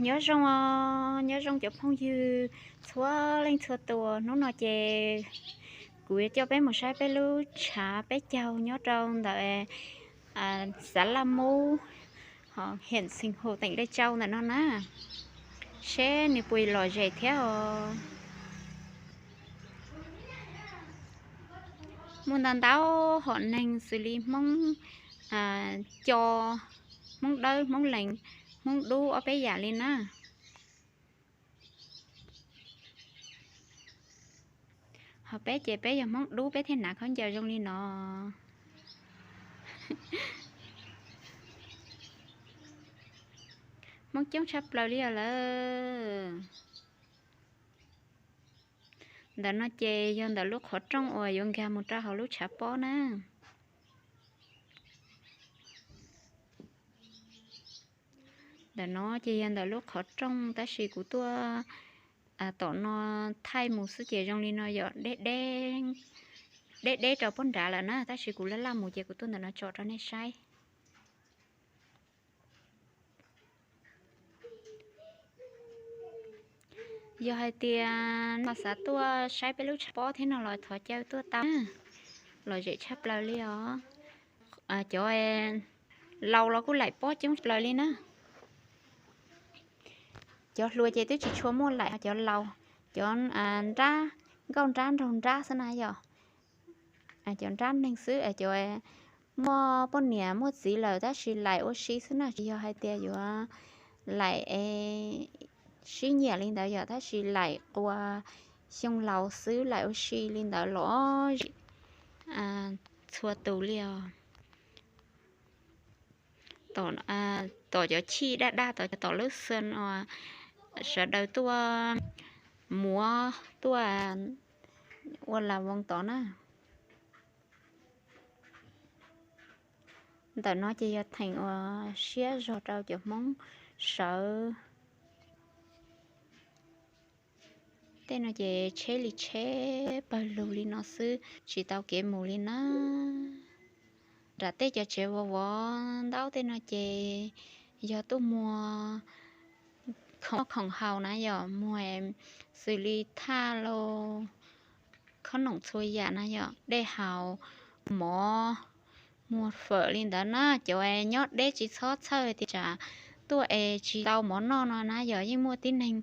Nyob zoo os, nyob zoo cov phooj ywg txhua leej txhua tus. Hnub no ces kuv yuav coj peb mus saib peb lub tshav peb caug nyob rau ntawm Xav Laj Mub, hos Hiam Xeem Hum, teem Dej Tsau ntawm no na, seb nws puas lom zem thiab os. Muaj ntau ntau hom neeg xws li Hmoob Co, Hmoob Dawb, Hmoob Lees, Hmoob Dub, ob peb yam li na. Ho peb ces peb yog Hmoob Dub, peb thiaj hnav khaub ncaws zoo li no. Hmoob coob tshaj plaws li os lawm. Ntawm no ces yog ntawm lub qhov rooj uas yuav nkag mus rau hauv lub tshav pob na. Ntawm no ces yog ntawm lub qhov rooj, tab sis kuv tuaj tom no thaij mus xwb ces zoo li no yom, deb deb rau pob nrad lawm na, tab sis kuv laj laj mus ces kuv tuaj ntawm no tso rau nej saib. Yog hais tias nej xav tuaj saib peb lub tshav pob thiab no los thov caw tuaj tau, lom zem tshaj plaws li os. Cov laus los kuj laim pob coob tshaj plaws li na. Cov hluas ces twb tsis tshua muaj laim, cov laus, cov nrab, nkauj nrab nraug nrab xwb na yom. Cov nrab neeg xwb, cov muaj poj niam muaj txiv lawm tab sis laim ua si xwb na, tsis yog hais tias yuav laim sib nyiam li ntawd yom, tab sis laim quas xyoo laus xwb, laim ua si li ntawd los zem txhua tus li os. Tom cov chij daj daj, tom lub xwb uas sawv daws tuaj muav tuaj ua las voos tod na. Ntawm no ces yog theem uas siab zog rau cov Hmoob sawv. Tej no ces tsheb li tsheb pawg lug li no xwb, tsis tau kev mus li na. Nram tej cov tsev vov vov ntaub tej no ces yog tuaj muag khoom haus na yom, muag xws li thaj lauj, khob noom txhua yam na yom, dej haus, mov, muag fawm li ntawd na. Cov nyob deb tsis txhob txhawj tias tsam tuaj es tsis tau mov noj no na yom, yeej muaj tib neeg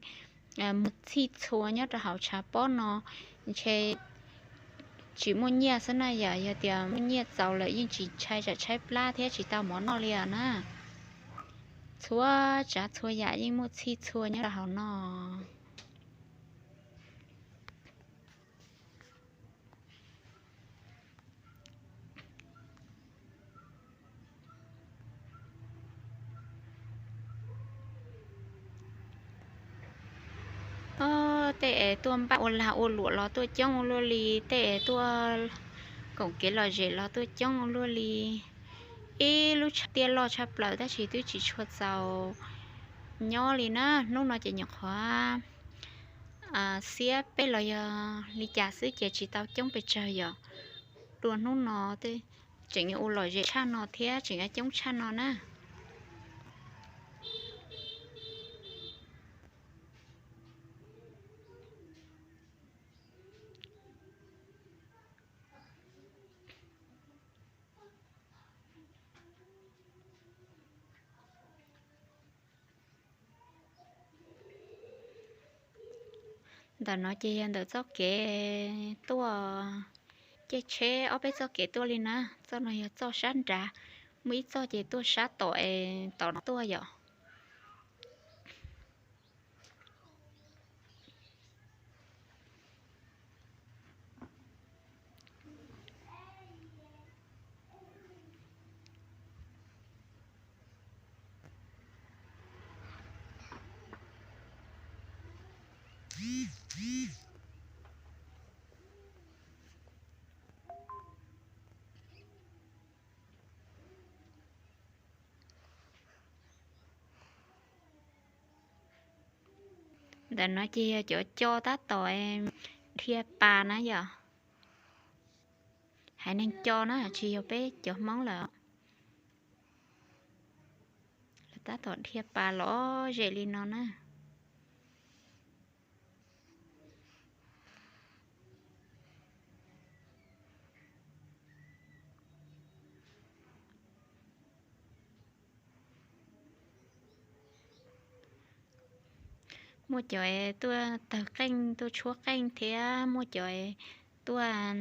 muag txhij txhua nyob rau hauv tshav pob no, ntshe tsis muaj nyiaj xwb na yom, yog tias muaj nyiaj txaus lawm yeej tsis ntshai tsam tshaib plab thiab tsis tau mov noj li os na. Txhua tsav txhua yam yeej muaj txhij txhua nyob rau hauv no. Tej es tuaj npaj ua lag ua luam los tuaj coob ua luaj li, tej es tuaj koom kev lom zem los tuaj coob ua luaj li. Ib lub tshav tiaj loj tshaj plaws tab sis twb tsis tshua txaus nyob li na. Hnub no ces nyuam qhuav xiab peb los yog li cas xwb ces tsis tau coob pes tsawg yom. Dua hnub no tseem yuav ua lom zem tshaj no thiab tseem yuav coob tshaj no na. Ntawm no ces yog ntawm txoj kev tuaj, caij tsheb ob peb txoj kev tuaj li na. Txoj no yog txoj sab nrad, muaj ib txoj ces tuaj sab tom es tom no tuaj yom. Ntawm no ces yog cov co tab tom dhia pas na yom. Haiv neeg co na, tsis yog peb cov Hmoob lawm. Lawv Tab tom dhia pas lom zem li no na. Muaj cov tuaj tawg qeej tuaj tshuab qeej thiab muaj cov tuaj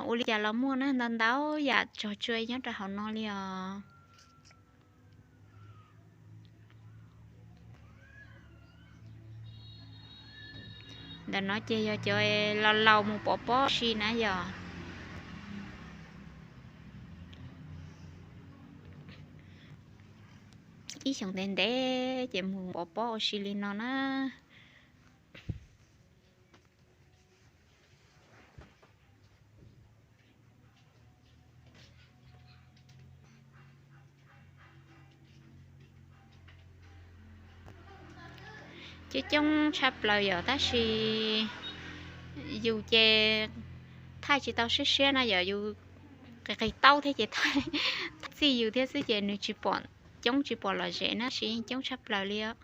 ua li cas los muaj na, ntau ntau yam tso tsua nyob rau hauv no li os. Ntawm no ces yog cov laus laus mus pov pob si na yom. Ib xyoos ntev ntev ces mus pov pob ua si li no na. Coob coob tshaj plaws yom, tab sis yus ces thaij tsis tau siab siab na yom, yus qis qis taub thiab ces thaij txij yus thiab xwb ces nws tsis pom coob tsis pom lom zem na, tab sis yeej coob tshaj plaws li os.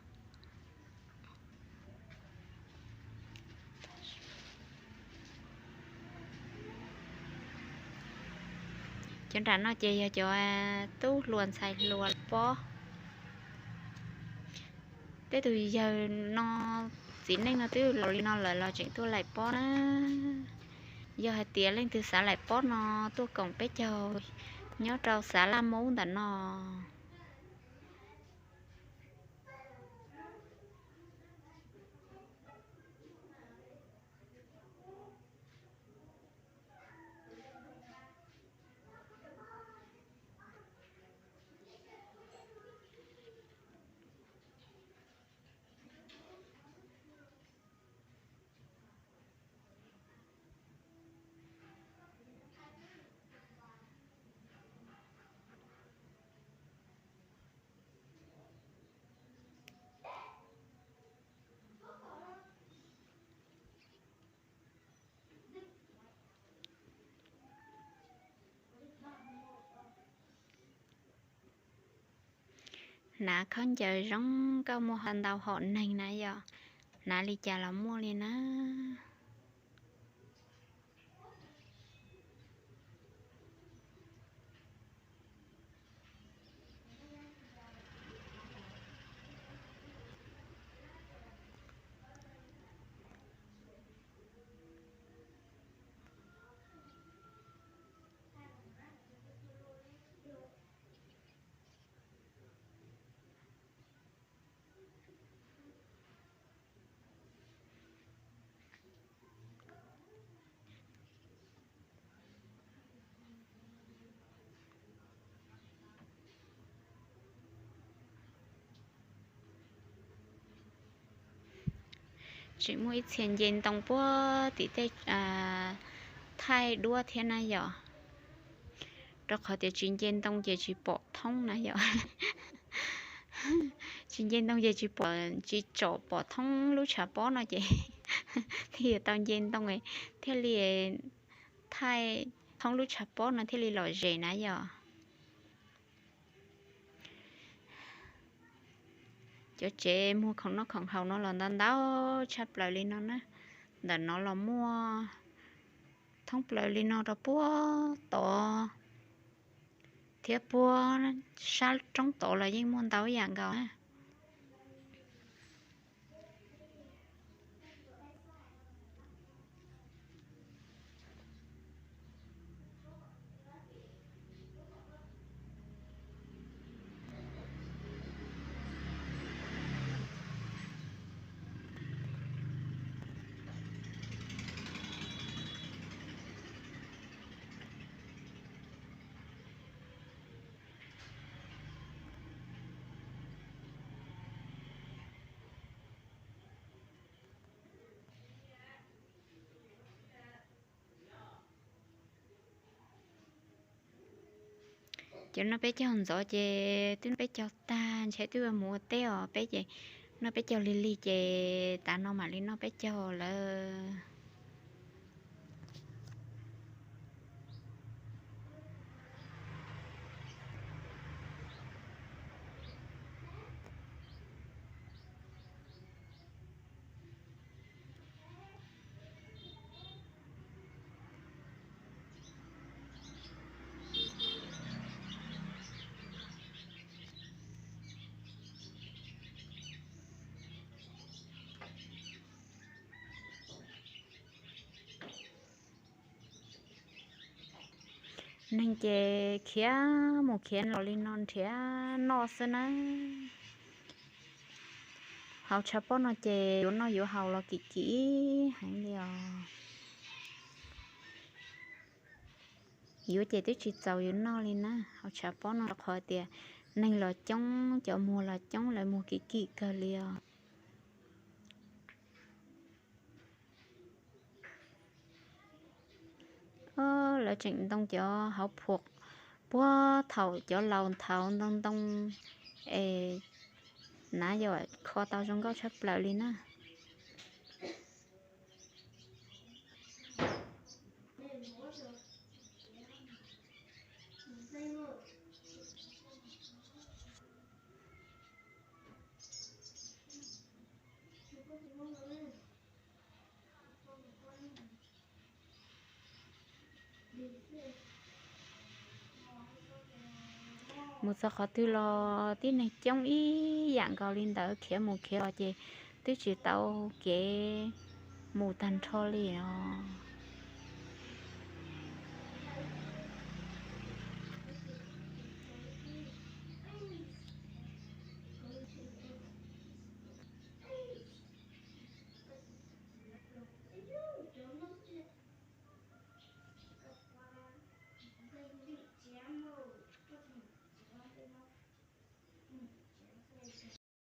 Cov nram no ces yog cov tub hluas ntxhais hluas laim pob. Tej tus yawg no txiv neej no twb laus li no lawm los tseem tuaj laim pob na. Yog hais tias leej twg xav laim pob no tuaj koom peb caug nyob rau xav laj maub ntawm no. Hnav khaub ncaws zoo nkauj muaj ntau hom neeg na yom, hnav li cas los muaj li na. Tseem muaj ib txhia nce ntoo puag tim tej thaij duab thiab na yom. Rau qhov tias tsis nce ntoo ces tsis pom thoob na yom. Tsis nce ntoo ces tsis pom, tsis tsom pom thoob lub tshav pob no ces thiaj yuav tau nce ntoo thiaj li thaij thoob lub tshav pob no thiaj li lom zem na yom. Cov tsev muag khoom noj khoom haus no los ntau ntau tshaj plaws li no na. Ntawm no los muaj thoob plaws li no rau puag tod thiab puag sab roob tod los yeej muaj ntau yam nkaus na. Ces noj peb caug ntxov ces twb noj peb caug tag ntshe twb mus ua teb os peb ces noj peb caug lig lig ces tav no mam li noj peb caug lawm. Neeg ces khiav mus khiav los li no nrhiav noj xwb na. Hauv tshav pob no ces yuav noj yuav haus los kim kim heev li os. Yuav ces twb tsis txaus yuav noj li na. Hauv tshav pob no rau qhov tias neeg los coob, cov muag los coob, lawv muag kim kim kawg li os. Lawv tseem ntoo cov hauv phuam puag thaum cov laus thaud ntoo ntoo es nav yog kho tau zoo nkauj tshaj plaws li na. Mus txog qhov twg los tib neeg coob ib yam nkaus li ntawd, khiav mus khiav los ces twb tsis tau kev mus tag nrho li os.